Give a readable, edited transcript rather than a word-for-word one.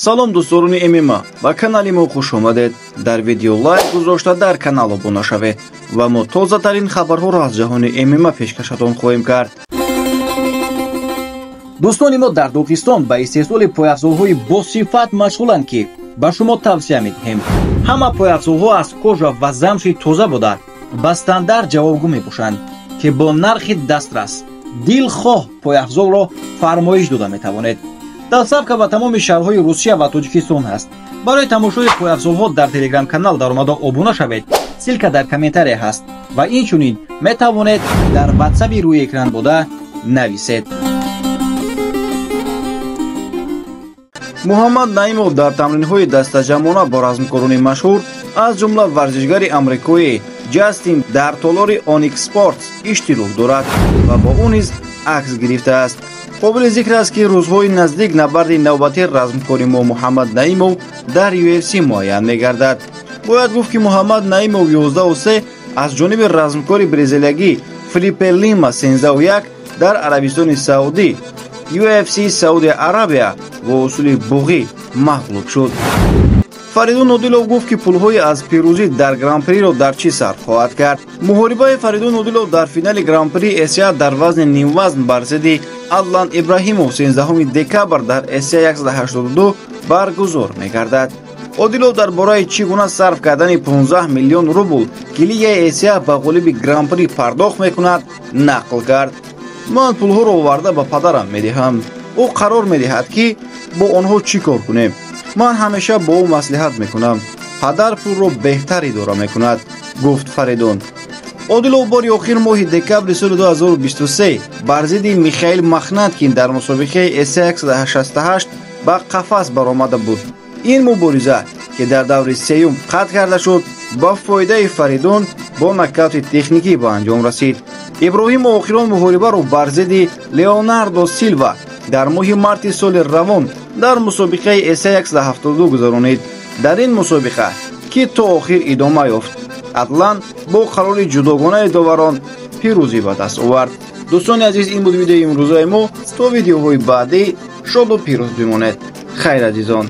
Салом дӯстдорони ММА, ба канали мо хуш омадед. Дар видео лайк гузошта дар канал обуна шавед ва мо тозатарин хабарҳоро аз ҷаҳони ММА пешкашатон хоҳем кард. Дӯстони мо дар Доғистон ба истеҳсоли пойафзолҳои босифат машғуланд, ки ба шумо тавсия медиҳем. Ҳама пойафзолҳо аз кожа ва замши тоза буда ба стандарт ҷавобгӯ мебошанд, ки бо нархи дастрас дилхоҳ пойафзолро фармоиш дода метавонед. Доставка ба тамоми шаҳрҳои Русия ва Тоҷикистон ҳаст. Барои тамошои пойафзолҳо дар телеграм-канал даромада обуна шавед. Ссылка дар комментария ҳаст ва инчунин метавонед дар ватсаби рӯи экран буда нависед. Муҳаммад Наимов дар тамринҳои дастаҷамъона бо размкорони машҳур, аз ҷумла варзишгари амрикоӣ Ҷастин дар толори Onyx Sports иштирок дорад ва бо ӯ низ акс гирифтааст. Қобили зикр аст, ки рӯзҳои наздик набарди навбатии размкори мо Муҳаммад Наимов дар UFC муайян мегардад. Бояд гуфт, ки Муҳаммад Наимов 11-3 аз ҷониби размкори бразилиягӣ Филиппе Лима 13-1 дар Арабистони Саудӣ UFC Саудия Арабия бо усули буғӣ мағлуб шуд. Фаридун Одилов гуфт, ки пулҳои аз пирӯзӣ дар гран-приро дар чӣ сарф хоҳад кард. Муҳорибаи Фаридун Одилов дар финали гран-при Эсия дар вазни нимвазн бар зидди Адлан Ибраҳимов 13 декабр дар Эсия 182 баргузор мегардад. Одилов дар бораи чӣ гуна сарф кардани 15 миллион рубл, ки Лигаи Эсия ба ғолиби гран-при пардохт мекунад, нақл кард. Ман пулҳоро оварда ба падарам медиҳам. Ӯ қарор медиҳад, ки бо онҳо чӣ кор кунем. Ман ҳамеша бо ӯ маслиҳат мекунам. Падар пулро беҳтар идора мекунад, гуфт Фаридун. Одилов бори охир моҳи декабри соли 2023 бар зидди Михаил Махнаткин дар мусобиқаи Эсия 168 ба қафас баромада буд. Ин мубориза, ки дар даври сеюм қатъ карда шуд, ба фоидаи Фаридун бо нокаути техникӣ ба анҷом расид. Иброҳимов охирон муҳорибаро бар зидди Леонардо Силва дар моҳи марти соли равон дар мусобиқаи Эсия 172 гузаронид. Дар ин мусобиқа, ки то охир идома ёфт, Адлан бо қарори ҷудогонаи доварон пирӯзӣ ба даст овард. Дӯстони азиз, ин буд видеои имрӯзаи мо. То видеоҳои баъдӣ шоду пирӯз бимонед. Хайр, азизон.